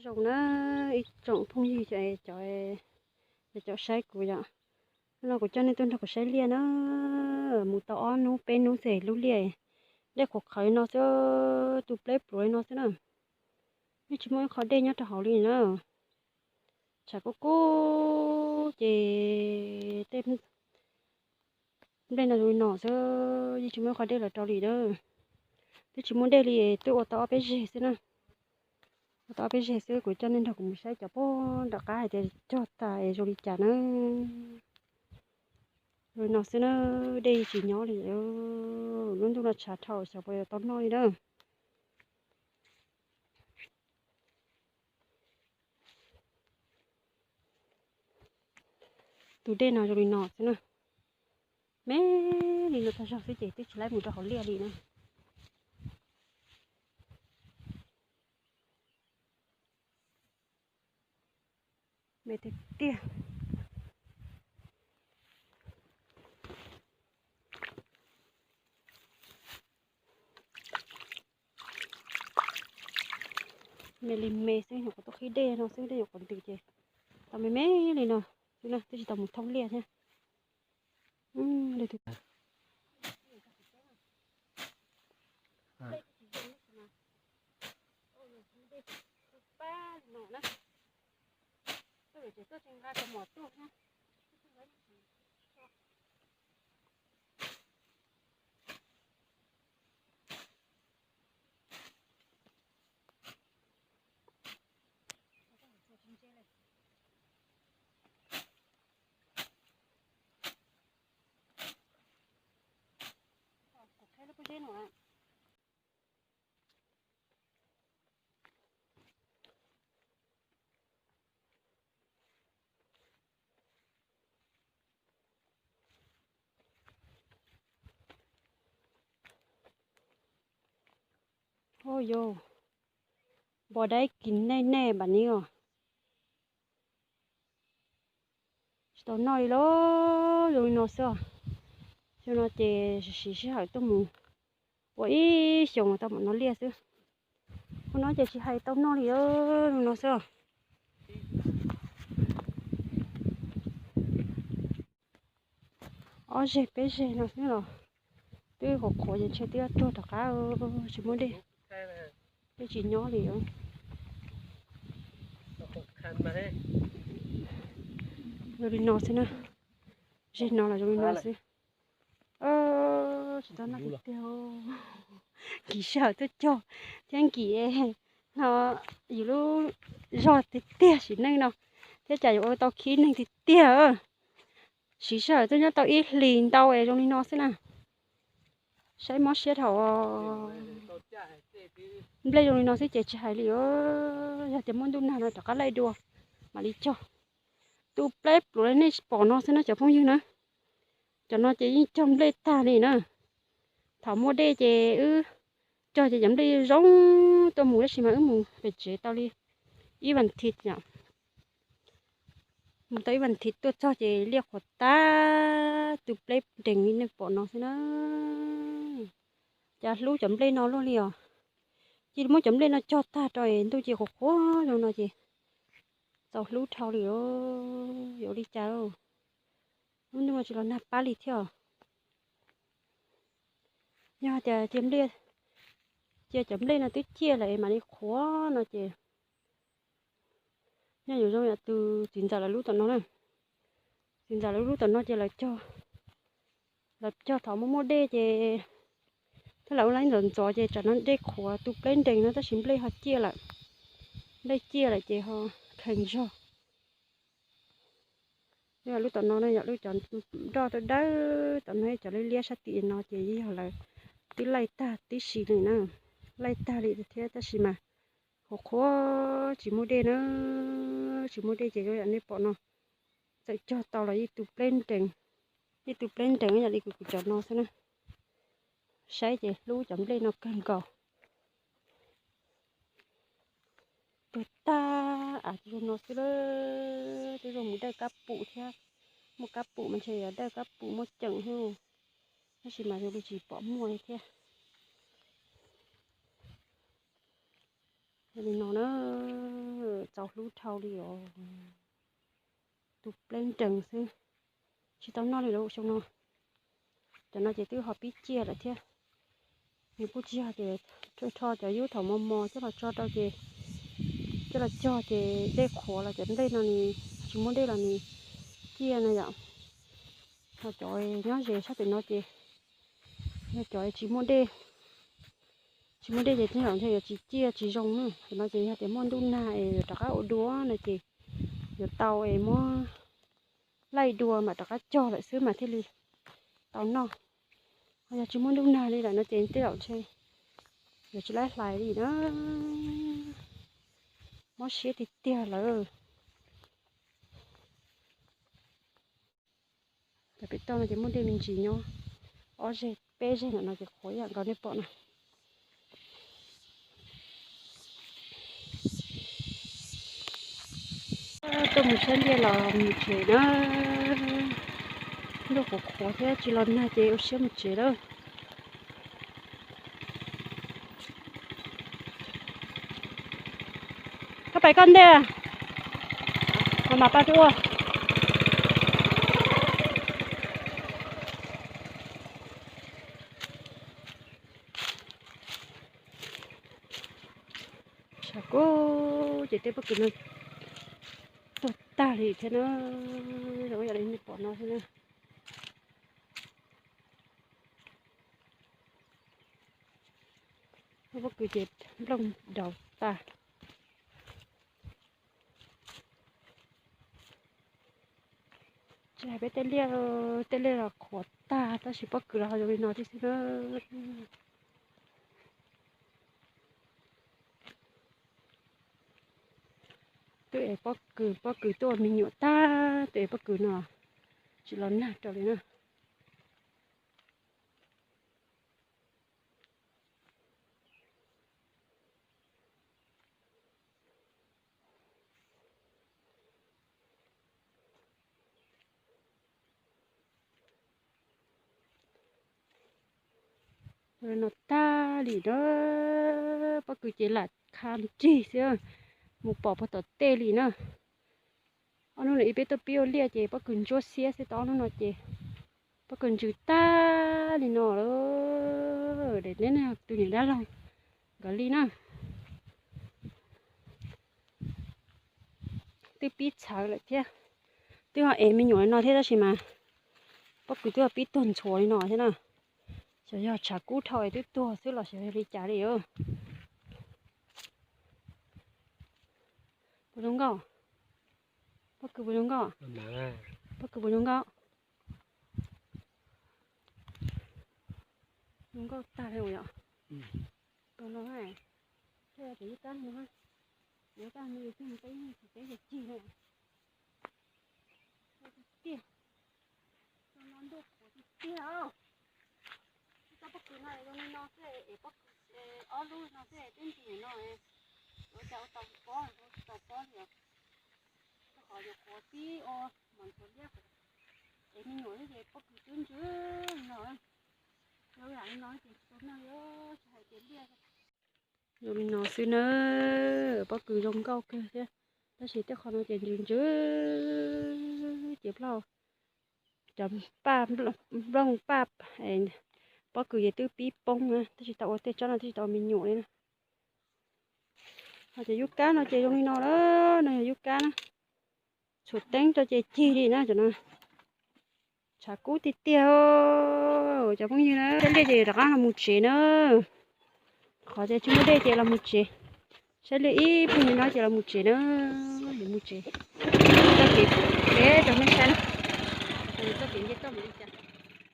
Zoo na, ib tsoom phooj ywg cov, cov saib kuv yom, hnub no kuv coj nej tuaj nrog kuv saib liaj na. Mus tau ob hnub peb hnub xwb lub liaj, dej qhuav qhawv li no xwb, tu pleb pluav li no xwb na. Yeej tsis muaj ib qho dej nyob rau hauv li na. Tshav kub kub ces tej nplej no zoo li no xwb, yeej tsis muaj ib qho dej los rau li na. Twb tsis muaj dej li, twb ua tau ob peb zeg xwb na. Ua tau ob peb zeg xwb, kuv coj nej nrog kuv mus saib cov puag nram qab hais tias cog tas es zoo li cas na. Zoo li no xwb na, dej tsis nyob li. Lub ntuj no tshav dhau xyov puas yuav tau noj li na. Tus dej no zoo li no xwb na. Me li no tag zog xwb ces twb tsis laib mus rau hauv liaj li na. Me tiag tiag. Me li me xwb, nyuam qhuav tuaj qhib dej no xwb, dej nyuam qhuav ntws ces tau me me li no xwb na, twb tsis tau mus thoob liaj thiab. Ua yus npua daib kis nej nej npam ni os. Tsis tau noj li los zoo li no xwb. Xyoo no ces siv sij hawm tuaj mus ua ib xyoos tau mam noj liaj xwb. Ua no ces tsis hais tau noj li zoo no xwb. Ob zeg peb zeg no xwb los twb qhuav qhuav ces ntshe twb yuav tuag rov qab, tsis muaj dej, dej tsis nyob li. Zoo li no xwb na, zeg no los zoo li no xwb. Tsis tau noj tiag tiag, nkim sij hawm tuaj cog thiab nkim no yus lub zog tiag tiag sim neej no thiab cas yuav ua tau khib neeg tiag tiag. Siv sij hawm tuaj nyob tau ib hlis ntau es zoo li no xwb na. Saib mob siab dhau. Nplej zoo li no xwb ces tsis hais li, yog tias muaj ntuj nag no rov qab laij dua mam li cog. Tu pleb pluav li nej pom no xwb na cov phooj ywg na. Cov no ces yeej cog nplej tag li na. Thaum muaj dej ces wb cog ces cov nplej zoo tuaj mus tab sis mas wb mus pem tsev tau li ib vas thiv yom. Mus tau ib vas thiv tuaj txog ces liaj qhuav tag tu pleb nrees li nej pom no xwb na. Cas hlub cov nplej no luaj li os. Cia li muab cov nplej no cog tag rau es ntuj ces qhuav qhuav zoo no ces txaus hlub dhau li. Yuav ua li cas, lub ntuj no tsis los nag pab li thiab. Yog tias cia cov nplej no twb ciaj lawm es mam li qhuav no ces nyob yuav zoo yam tus txiv ntxawm lawv lub tom no na. Txiv ntxawm lawv lub tom no ces lawv cog, lawv cog thaum muaj muaj dej ces thiab lawv ua laib ntxov ntxov ces tsam no dej qhuav tu pleb nrees no tab sis nplej ho ciaj lawm. Nplej ciaj lawm ces ho khees zog. Lub tom no yog lub cov nroj dawb dawb tom no, cov liab liab sab tim no ces yog lawv twb laij tag tib si li na. Laij tag li thiab tab sis mas qhuav qhuav tsis muaj dej na. Tsis muaj dej ces zoo yam nej pom no, txawm cog tau los yeej tu pleb nrees, yeej tu pleb nrees yam li kuv cov no xwb na. Saib ces hlub cov nplej no kawg nkaus. Tuag tag av zoo no xwb lawm. Twb zoo mus dawj kab pum thiab, muaj kab pum mas ntshe yuav dawj kab pum muaj ceem thiab, tab sis mas zoo li tsis pom muaj li thiab. Li no na, txaus hlub dhau li os. Tus pleeb nrees xwb, tsis tau noj li lawm xyoo no. Cov no ces twb ho pib ciaj lawm thiab. Nws kuj tsis yog tias rho cov yub thaum mos mos coj los tso rau ces coj los cog ces dej qhuav los cov nplej no nws tsis muaj dej los nws ciaj no yom. Ho cov nyob ze sab pem no ces yog cov tsis muaj dej, tsis muaj dej ces tej zaum ntshe yuav tsis ciaj tsis zoo na. Cov no ces yog tias muaj ntuj nag es yuav rov qab ua dua no ces yuav tau es muab laij dua mam rov qab cog lawm xwb mas thiaj li tau noj. Ho yog tsis muaj ntuj nag li lawm no ces tej zaum ntshe yuav tsis laib hlais li na. Mob siab tiag tiag lawm. Cov pem toj no ces muaj dej me ntsis nyob, ob zeg peb zeg ntawm no ces qhuav ib yam nkaus nej pom no. Tuaj mus saib liaj los mus tsev na. Ntuj qhuav qhuav thiab tsis los nag ces ua siab mus tsev lawm. Koj pais koj ntej, mam mam pab rub ua. Tshav kub ces tej pob kws no tuag tag li thiab na. Zoo ib yam li nej pom no xwb na. Pob kws ces nplooj daus tag. Tsis hais peb tej liaj, tej liaj los qhuav tag tab sis pob kws los ho zoo li no tib xwb na. Twb ev pob kws, pob kws tuaj me nyuam tag, twb ev pob kws no tsis los nag rau li na. No tag li na, pob kws ces lam kha nrig xwb, mus pom puag tom tej li na. Ob hnub no ib peb tuaj pib ua liaj ces pob kws ntsuab xiab xwb, tau ob hnub no ces pob kws ntsws tag li no lawm. Dem neb tus niam dab laug nkawd li na. Twb pib txhawv lawm thiab, twb ho ev me nyuam li no thiab tab sis mas pob kws twb ho pib tuag ntxhuav li no thiab na. Xyov yog tshav kub dhau es twb tuag xwb los xyov yog li cas li. Puas zoo nkauj? Pob kws puas zoo nkauj? Pob kws puas zoo nkauj? Zoo nkauj tag li yom. Tus no, tej yog tus yub kab no, yub kab no yus cog mus teb, teb yus cig li. Tiag, no ntuj qhuav tiag tiag. Tsob pob kws no zoo li no xwb es pob kws ob lub no xwb twb ntws no, ua cas ua tau pob, ua tsis tau pob li os. Rau qhov yuav qhuav tib ua mov ntxuav liab, es me nyuam xwb ces pob kws twb ntsws li no. Zoo li no ces tsis tau noj li, tsis hais tias liaj. Zoo li no xwb na, pob kws zoo nkauj kawg thiab, tab sis tej qho no ces ntsws ntsws ces ploj. Cov paj, nplooj paj, pob kws ces twb pib poob na, twb tsis tau ua tej tsob no twb tsis tau ua me nyuam li na. Ho cov yub kab no ces zoo li no lawm, no yog yub kab na. Tshuav teeb rau ces cig li na cov no. Tshav kub tiag tiag, cov phooj ywg na, saib liaj ces rov qab los mus tsev na. Qhov ces tsis muaj dej ces los mus tsev. Saib liaj ib pliag no ces los mus tsev na. Yuav mus tsev, txoj kev peb rau nej saib na, txoj kev nce toj mus li cas.